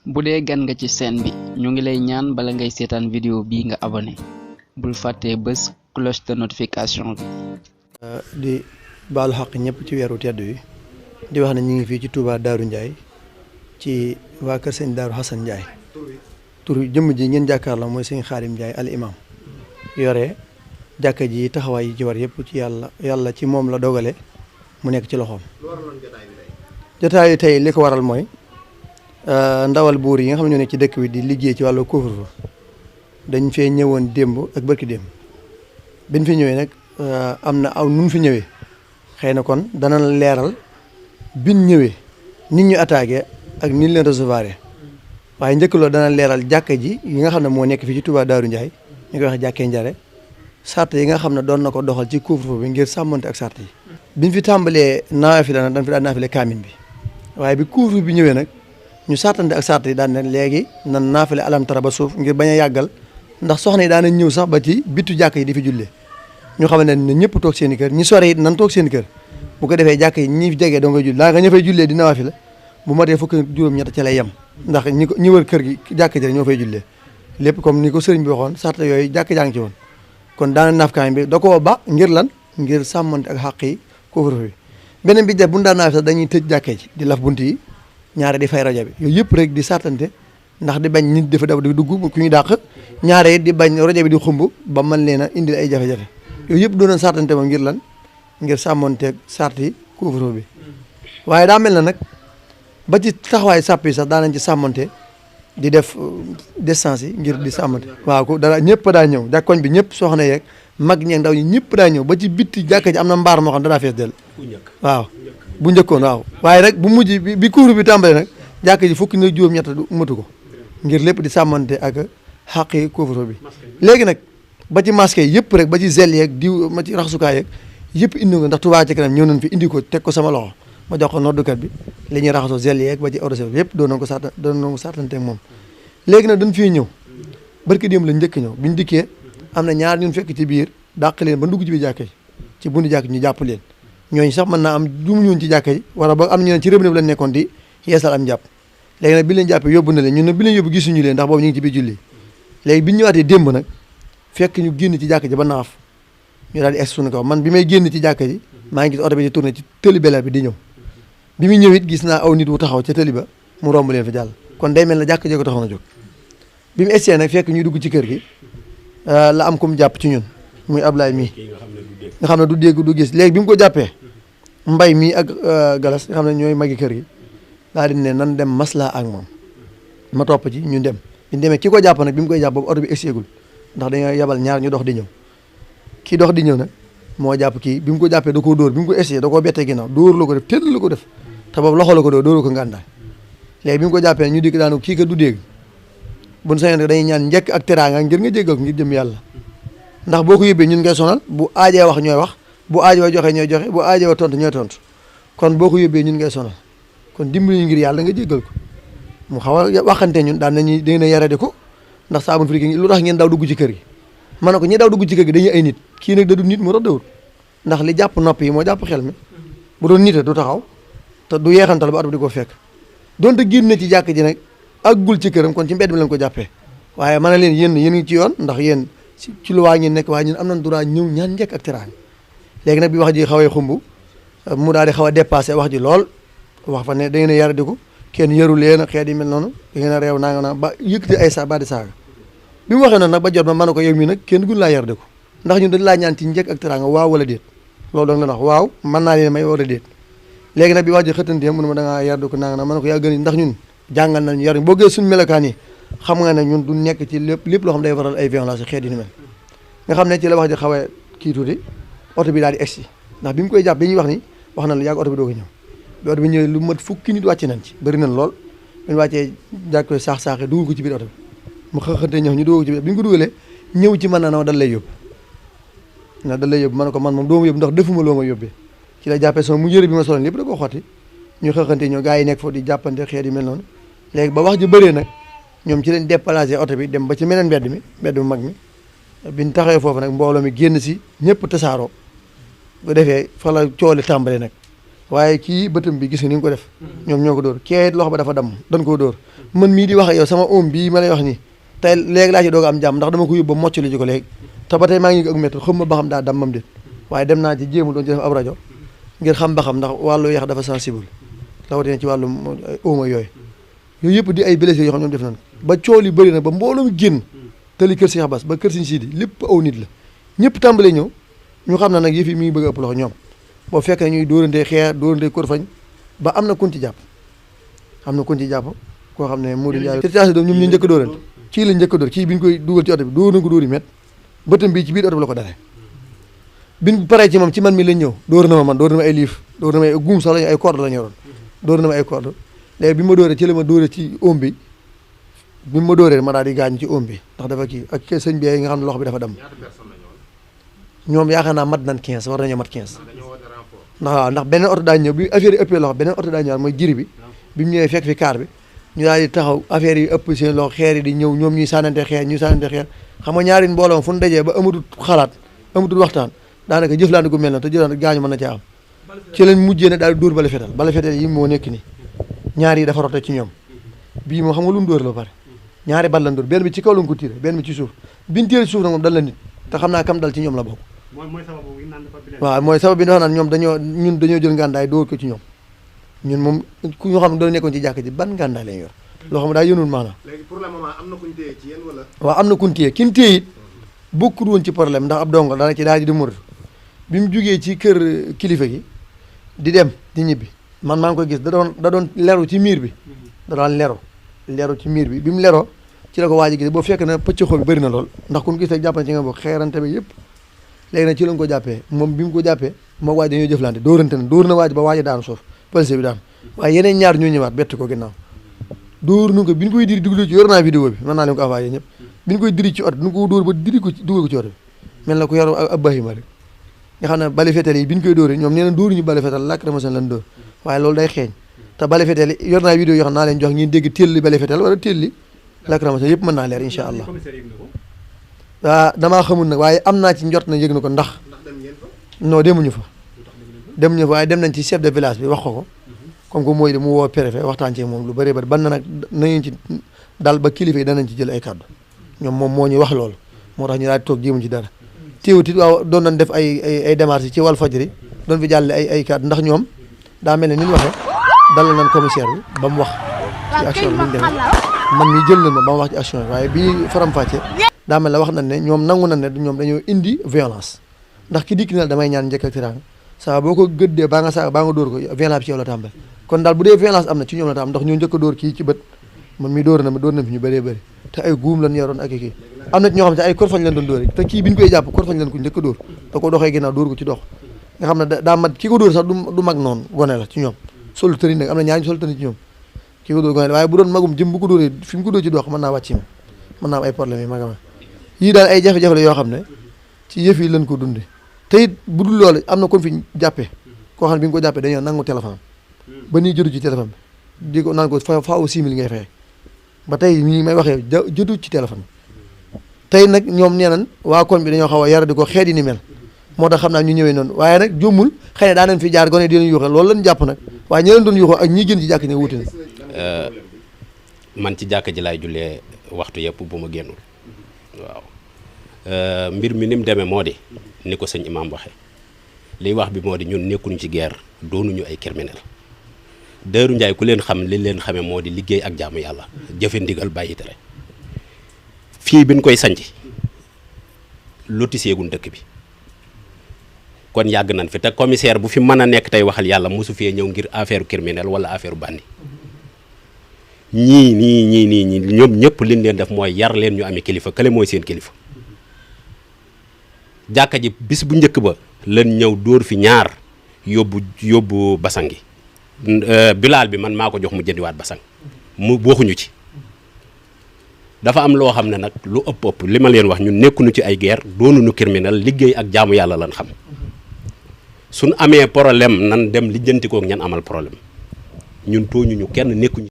bu dee gan nga ci chaîne bi ñu ngi lay ñaan bala ngay seetaan vidéo bii nga abonné bul fàttee bés cloche de notification bi. di baalu xaq ñëpp ci weeru tedd wi di wax ne ñu ngi fii ci Touba Darou Ndiaye ci waa kër sëñ Darou Hassan Ndiaye tur jëmm ji ngeen jàkkaarloo mooy sëñ Xaadim Ndiaye al imam yore jàkka ji taxawaay yi ci war yëpp ci yàlla ci moom la dogale mu nekk ci loxoom. jotaay tey li ko waral mooy ndawal buur yi nga xam ne ñoo nekk ci dëkk bi di liggéey ci wàllu couvre-feu dañ fee ñëwoon démb ak barki démb biñ fi ñëwee nag am na aw nun fi ñëwee xëy na kon dana leeral biñ ñëwee nit ñu attaqué ak ni leen recevoir waaye njëkk loolu dana leeral jàkka ji yi nga xam ne moo nekk fii ci Touba Darou Ndiaye ñu koy wax jàkkee njare sart yi nga xam ne doon na ko doxal ci couvre-feu bi ngir sàmmante ak sart yi biñ fi tàmbalee naafila nag dañ fi daan naafile kaamin bi waaye bi couvre-feu bi ñëwee nag ñu sartante ak sart yi daan ne léegi nan naafile alam tara ba suuf ngir bañ a yàggal ndax soxna yi daan nañ ñëw sax ba ci bitu jàkk yi di fi jullee ñu xam ne ñëpp toog seen i kër ñi sore it nan toog seen i kër bu ko defee jàkk yi ñi jegee doo nga jull daa nga ña fay jullee di naafila bu matee fukk juróom-ñett ca lay yem ndax ñi wër kër gi jàkk ji ñoo fay jullee lépp comme ni ko sëriñ bi waxoon sart yooyu jàkk jàng ci woon kon daana naafkaay bi da koo ba ngir lan ngir sàmmante ak xàq yi couvre-feu bi beneen bi def bu ñu daan naaf sax dañuy tëj jàkkee ji di laf bunt yi ñaare di fay rajo bi yooyu yëpp rek di sartante ndax di bañ nit dafa daw di dugg ku ñu dàq ñaare di bañ rajo bi di xumb ba mën leen a indil ay jafe-jafe yooyu yëpp doonoon sartante moom ngir lan ngir sàmmonteeg sarti couvre-feu bi waaye daa mel na nag ba ci taxawaay sàpp yi sax daanañ ci sàmmonte di def distance yi ngir di sàmmante waaw ko dara ñëpp daa ñëw jàkkoñ bi ñëpp soxna yeeg mag ñeeg ndaw ñi ñëpp daa ñëw ba ci bitti jàkka ji am na mbaar moo xam danaa fees del waaw bu njëkkoon waaw waaye nag bu mujj bi couvre bi tàmbale nag jàkka ji fukki na juróom-ñett du matu ko ngir lépp di sàmmante ak xàqi couvre bi léegi nag ba ci masque yi yëpp rek ba ci gel yeeg diw ma ci raxasukaay yeeg yëpp indi ko ndax Touba Ca Kanam ñëw nañ fi indi ko teg ko sama loxo ma jox ko noddukat bi li ñuy raxasoo gel yeeg ba ci eau de javel yëpp doon na ko sartante ak moom léegi nag dañ fii ñëw barki démb la njëkk ñëw biñu dikkee am na ñaar ñun fekk ci biir dàq leen ba dugg ci biir jàkka ji ci bundu jàkk ñu jàpp leen ñooñu sax mën naa am jumu ñoon ci jàkka ji wala ba am ñu ne ci rëb bi lañ nekkoon di yeesal am jàpp léegi nag bi leen jàppee yóbbu na leen ñun nag bi leen yóbbu gisuñu leen ndax boobu ñu ngi ci biir julli léegi bi ñu ñëwaatee démb nag fekk ñu génn ci jàkka ji ba naaf ñu daal di egg suñu kaw man bi may génn ci jàkka ji maa ngi gis oto bi di tourné ci tëli bela bi di ñëw bi muy ñëw it gis naa aw nit wu taxaw ca tëli ba mu romb leen fa jàll kon day mel na jàkka ji ko taxaw na jóg bi mu essayé nag fekk ñuy dugg ci kër gi la am kum jàpp ci ñun muy Ablaye mii nga xam ne du dégg du gis léegi bi mu ko jàppee mbay mii ak galas nga xam ne ñooy magi kër gi daal di ne nan dem maslaa ak moom ma topp ci ñu dem bi ñu demee ki ko jàpp nag bi mu koy jàpp boobu oto bi egseegul ndax dañoo yabal ñaar ñu dox di ñëw kii dox di ñëw nag moo jàpp kii bi mu ko jàppee da koo dóor bi mu ko essayé da koo bettee ginnaaw dóor la ko def tëdd la ko def te boobu loxo la ko dóoru ko ngàndaay léegi bi mu ko jàppee ñu dikk daanu kii ka du dégg buñ sañoon dañuy ñaan njëkk ak teraanga ngir nga jéggal ko ngir jëm yàlla ndax boo ko yóbbee ñun ngay sonal bu aajee wax ñooy wax bu aajee joxe ñooy joxe bu aajee tontu ñooy tontu kon boo ko yóbbee ñun ngay sonal kon dimbali ñu ngir yàlla nga jéggal ko mu xaw a waxante ñun daan nañu dangeen a yarade ko ndax saabun fri lu tax ngeen daw dugg ci kër gi ma ne ko ñi daw dugg ci kër gi dañuy ay nit kii nag da du nit mu tax dawul ndax li jàpp nopp yi moo jàpp xel mi bu doon nite du taxaw te du yeexantal ba at bi di ko fekk donte génn na ci jàkk ji nag aggul ci këram kon ci mbedd mi lañ ko jàppee waaye ma ne leen yéen ngi ci yoon ndax yéen ci lu waa ngeen nekk waaye ñun am nañ droit ñëw ñaan njëkk ak teraanga léegi nag bi wax ji xawee xumb mu daal di xaw a dépassé wax ji lool wax fa ne da ngeen a yar di ko kenn yaru leen xeet yi mel noonu da ngeen a réew naa nga naa ba yëkkati ay sa ba di saaga bi mu waxee noonu nag ba jot ma ne ko yow mii nag kenn gun laa yar di ko ndax ñun dañ laa ñaan ci njëkk ak teraanga waaw wala déet loolu doon la wax waaw mën naa leen may wala déet léegi nag bi wax ji xëttantee mu ne ma da ngaa yar di ko naa nga naa ma ne ko yaa gën ndax ñun jàngal nañu yar boo gee suñu melokaan yi xam nga ne ñun du nekk ci lépp loo xam day waral ay violence xeet yi ni mel nga xam ne ci la wax ji xaw a kii tuuti oto bi daal di egsi ndax bi mu koy jàpp bi ñuy wax ni wax na la yàgg oto bi doo ko ñëw bi oto bi ñëwee lu mat fukki nit wàcce nañ ci bëri nañ lool ñu wàccee jàkk koy saax-saaxee dugal ko ci biir oto bi mu xëxante ñëw ñu dugal ko ci biir bi ñu ko dugalee ñëw ci mën na naw dal lay yóbbu na dal lay yóbbu ma ne ko man moom doo ma yóbbu ndax defuma loo ma yóbbee ci la jàppee sama mu yëre bi ma soloon lépp da koo xotti ñu xëxante ñëw gars yi nekk foofu di jàppante xeet yi mel noonu léegi ba wax ji bëree nag ñoom ci lañ déplacé oto bi dem ba ci meneen mbedd mu mag mi biñ taxawee foofu nag mbooloo mi génn si ñëpp tasaaroo bu defee fa la cooli tàmbale nag waaye kii bëtam bi gis nga ni nga ko def ñoom ñoo ko dóor kee loxo ba dafa damm dañ koo dóor man mii di wax ak yow sama oom bii ma lay wax nii tey léegi laa ci doog am jàmm ndax dama ko yóbbu ba moccali ji ko léegi te ba tey maa ngi ak métti xam ma ba xam daa dammam déet waaye dem naa ci jéemu doon ci def ab rajo ngir xam ba xam ndax wàllu yax dafa sensible rawatina ci wàllu ooma yooyu yëpp di ay blessés yoo xam ñoom def nañ ba coow li bëri na ba mbooloo mu génn tali kër Cheikh Bass ba kër Serigne Sidi lépp aw nit la ñëpp tàmbalee ñëw ñu xam na nag yëf yi mi ngi bëgg a ëpp loxo ñoom boo fekkee ñuy dóorandee xeer dóorandee korfañ ba am na kun ci jàpp koo xam ne Modou Ndiaye situation doom ñoom ñu njëkk a dóorante kii la njëkk a dóor kii bi ñu koy dugal ci oto bi dóor na ko dóor yi met bëtam bi ci biir oto bi la ko daree biñ paree ci moom ci man mi lañ ñëw dóor na ma ay liif dóor na ma ay guum sax lañu ay corde la ñu yoroon dóor na ma ay corde léegi bi ma dóoree ci la ma dóoree ci oom bi ma dóoree ma daal di gaañ ci oom bi ndax dafa kii ak sëñ bi nga xam ne loxo bi dafa dem ñoom yaakaar naa mat nañ 15 war nañoo mat 15 ndax beneen oto daa ñëw bi affaire yi ëppee loxo beneen oto daa ñëwaat mooy jiri bi mu ñëwee fekk fi kaar bi ñu daal di taxaw affaire yi ëpp seen loxo xeer yi di ñëw ñoom ñuy sànnante xeer xam nga ñaari mbooloo fu ñu dajee ba amatul xalaat amatul waxtaan daanaka jëflante gu mel na te jëflante gaañu mën na caa am ci lañ mujjee ne daal di dóor bale fetal yi moo nekk ni ñaar yi dafa rote ci ñoom bii moom xam nga lu mu dóor la ba pare ñaari bal lañ dóor benn bi ci kaw lañ ko tiré benn bi ci suuf biñ tiré ci suuf nag moom dal la nit te xam naa kam dal ci ñoom la bokk waaw mooy sabab bi ñu wax naan ñoom dañoo jël ngàndaay dóor ko ci ñoom ñun moom ku ñu xam ne doon nekkoon ci jàkk ji ban ngàndaay lañ yor loo xam ne daa yënul maanaam léegi pour le moment am na kuñ téye ci yéen wala waaw am na kuñ téye kin téye it bokkul woon ci problème ndax ab dongo dana ci daal di murit bi mu jugee ci kër kilifa gi di dem di ñibbi man maa ngi koy gis da doon leru ci miir bi da doon leru ci miir bi mu leroo ci la ko waaj a gis boo fekk na pëcc xoo bi bëri na lool ndax kun gis rek jàpp na ci nga bokk xeerante bi yëpp léegi nag ci lañ ko jàppee moom bi mu ko jàppee moom waaj dañoo jëflante dóorante na dóor na waaj ba waaj daanu suuf police bi daan waaye yeneen ñaar ñoo ñëwaat bett ko ginnaaw dóor nu ko bi ñu koy diri dugg ci yor naa vidéo bi mën naa leen ko envoyé ñëpp bi ñu koy diri ci oto nu ko dóor ba diri ko dugal ko ci oto bi mel na ko yor ab bahima rek nga xam ne bali fetel yi bi ñu koy dóoree ñoom nee na dóor ñu bali fetel làkk dama seen lan dóor waaye loolu day xeeñ te bali fetel yi yor naa vidéo yoo xam naa leen jox ngeen dégg téel li bali fetel wala téel li làkk dama seen yëpp mën naa leer incha allah waaw damaa xamul nag waaye am naa ci njort na yëg na ko ndax non demuñu fa waaye dem nañ ci chef de village bi wax ko comme que mooy de mu woo préfet waxtaan ci moom lu bëree bëri ban na nag nañu ci dal ba kilifa yi danañ ci jël ay kàddu ñoom moom moo ñu wax loolu moo tax ñu daal di toog jéemuñ ci dara téewutit waaw doon nañ def ay démarches ci Walfadjri doon fi jàlle ay kàddu ndax ñoom daa mel ne ni ñu waxee dalal nañ commissaire bi ba mu wax ci action bi ni ñu demee man mi jël na ma ba mu wax ci action bi waaye bi faram-fàcce daa mel ne wax nañ ne ñoom nangu nañ ne ñoom dañoo indi violence ndax ki dikk na damay ñaan njëkk ak tiraanga saa boo ko gëddee baa nga saaga baa nga dóor ko violence bi ci yow la tàmbal kon daal bu dee violence am na ci ñoom la tàmbal ndax ñoo njëkk a dóor kii ci bët man mi dóor na fi ñu bëree bëri te ay guum lan yoroon ak kii am na ci ñoo xam ne ay korfañ lañ doon dóor te kii bi ñu koy jàpp korfañ lañ ko njëkk a dóor da ko doxee ginnaaw dóor ko ci dox nga xam ne daa mat ki ko dóor sax du mag noonu gone la ci ñoom solu tëni nag am na ñaari solu tëni ci ñoom ki ko dóor gone la waaye bu doon magum jëm bu ko dóoree fi mu ko dóor ci dox mën naa wàcc mi mën naa am ay problème yi magama yii daal ay jafe-jafe la yoo xam ne ci yëf yi lañ ko dunde te it bu dul loolu am na kon fi jàppee koo xam ne bi nga ko jàppee dañoo nangu téléphone ba nii jotu ci téléphone bi di ko naan ko faaw 6 000 ngay fay ba tey mii may waxee jotu ci téléphone tey nag ñoom nee nañ waa koñ bi dañoo xaw a yara di ko xeet yi ni mel moo tax xam naa ñu ñëwee noonu waaye nag jommul xëy na daa nañ fi jaar gone di leen yuuxal loolu lañ jàpp nag waaye ñi leen doon yuuxal ak ñi gën ci jàkk ne wuute na man ci jàkk ji laay jullee waxtu yëpp bu ma génnul waaw mbir mi ni mu demee moo di ni ko sëñ imaam waxe liy wax bi moo di ñun nekkuñu ci guerre doonuñu ay criminel Daaru Njaay ku leen xam li leen xamee moo di liggéey ak jaamu yàlla jëfe ndigal bàyyi tere fii biñ koy sanc lotiseegun dëkk bi kon yàgg nañ fi te commissaire bu fi mën a nekk tey waxal yàlla mosu fee ñëw ngir affaire criminel wala affaire bandi ñii ñoom ñëpp liñ leen def mooy yar leen ñu amee kilifa kële mooy seen kilifa jàkka ji bis bu njëkk ba leen ñëw dóor fi ñaar yóbbu basang gi bilaal bi man maa ko jox mu jëndiwaat basang mu waxuñu ci dafa am loo xam ne nag lu ëpp li ma leen wax ñun nekkuñu ci ay guerre doonuñu criminel liggéey ak jaamu yàlla lan xam suñ amee problème nan dem lijjanti kook ñan amal problème ñun tooñuñu kenn nekkuñu